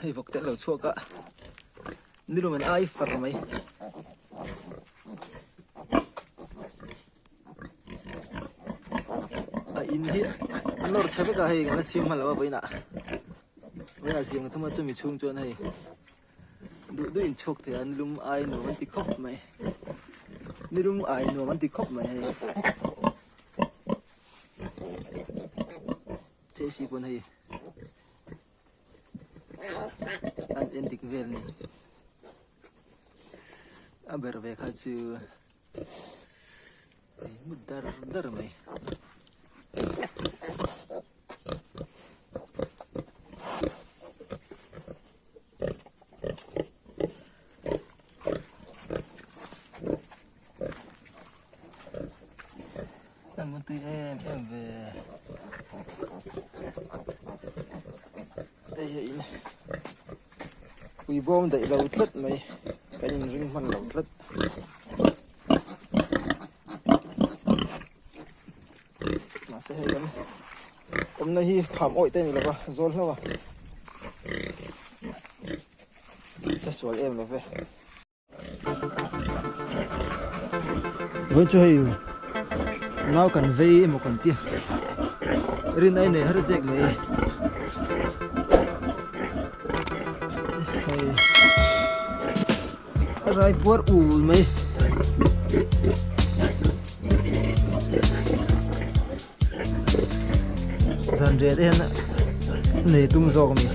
Hei vawk te an lo chhuak a, nilum an ai far mai. A in hi a nawr chhe vek a hei kan la siam hman lo a vawiinah vawiinah siam ka thum a chumi chhung chuan hei duh duh in chhuak thei a nilum ai nuam an ti khawp mai nilum ai nuam an ti khawp mai hei chhe si pawn hei. An en dik vel ni. A ber ve kha chu mut dar dar mai. An va tui em em ve. Hei hi in ui bawm daih lo tlat mai kan in ring hman lo tlat. Mahse hei kan awmna hi kham awih te a ni lo va zawl hlauh a ka sual em lo ve. Vawiin chu hei nau kan vei emaw kan tia rin ai nei har zek mai hei a rai puar ul mai zan riah te hian nei tum zawk a ni.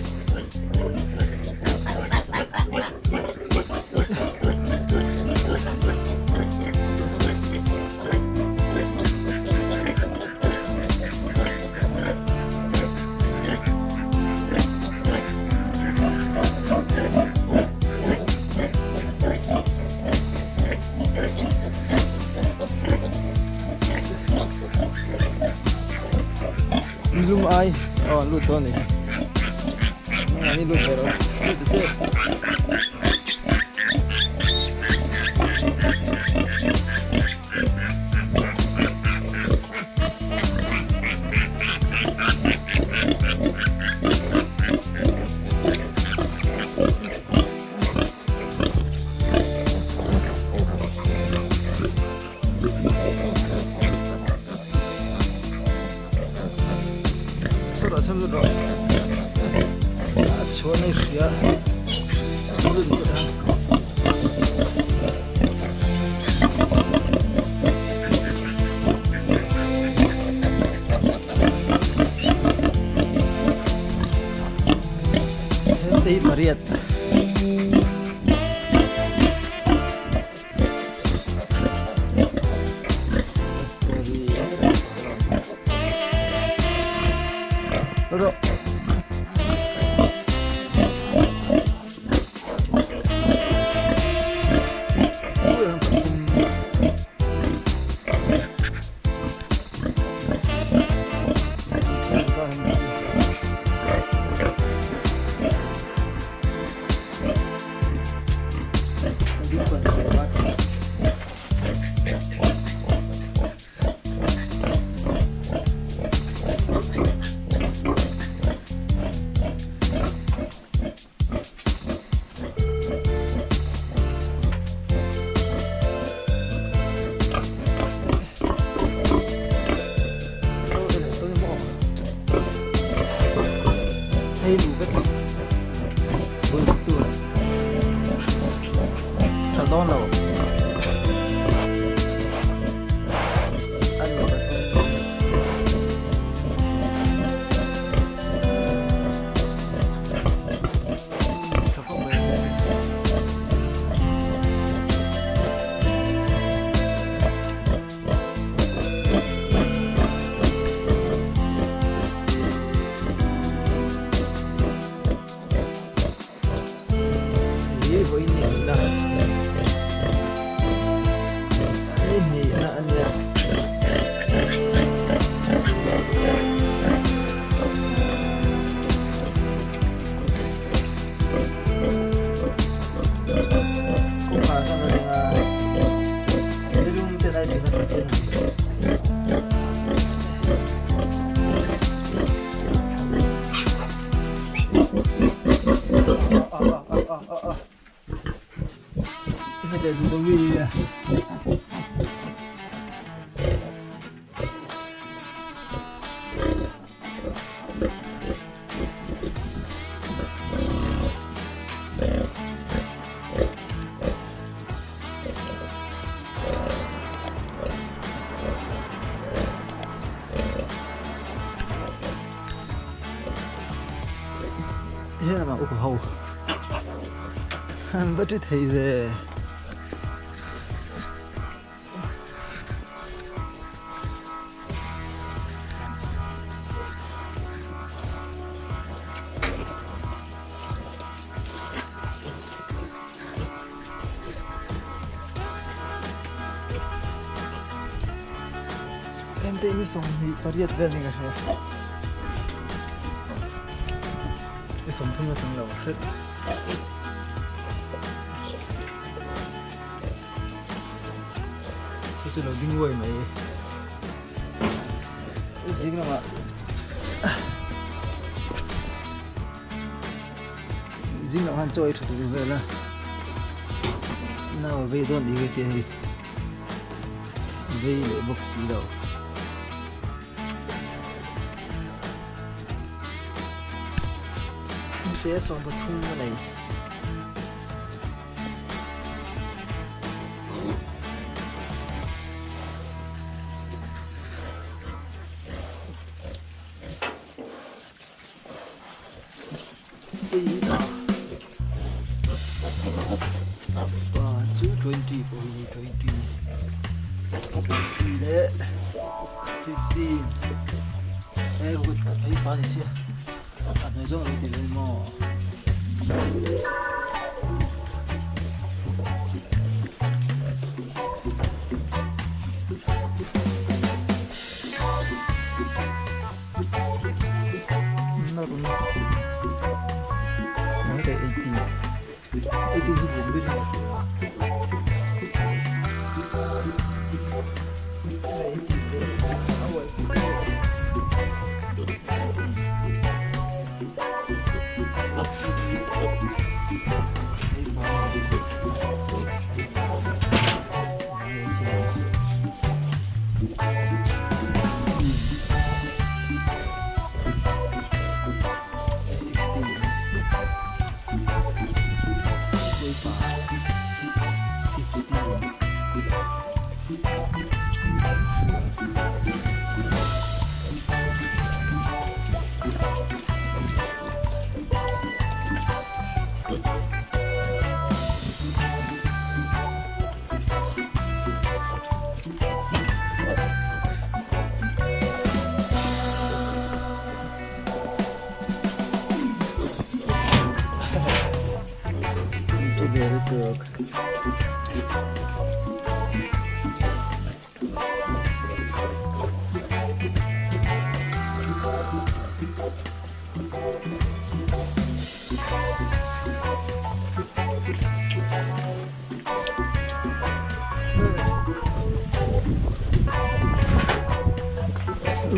Lum ai aw an lut dawn a ni an lut ve lo lut ta che. Sawtah sawn lut rawh a chhuan a i hria lut lut a. Heng te hi pariat. Hei luh vek hi bul tur tha dawn lo an lo Hi vawiin ni na ni hnih na a nia. Kawngkhar a sang reng a nilum ten a din a tih te a ni. leh duh lo nge a. Helama upa ho an va ti thei ve. Ente ni 28 vel ni ka hria. Ni 30 a tling lo hret. Chu chu lo ding uai mai. Zing lamah zing lamah khan chaw ei tha tur vel a. Nau a vei dawn ni ka tia hei. Vei leh bawk si lo. Hete a 13 a nei. Pa chu 20 pawh hi 20 20 leh 15 hei hei pa ni sia a hnuai zawng lo ti zel maw.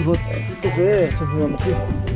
Vawt ve chawhnuam chu.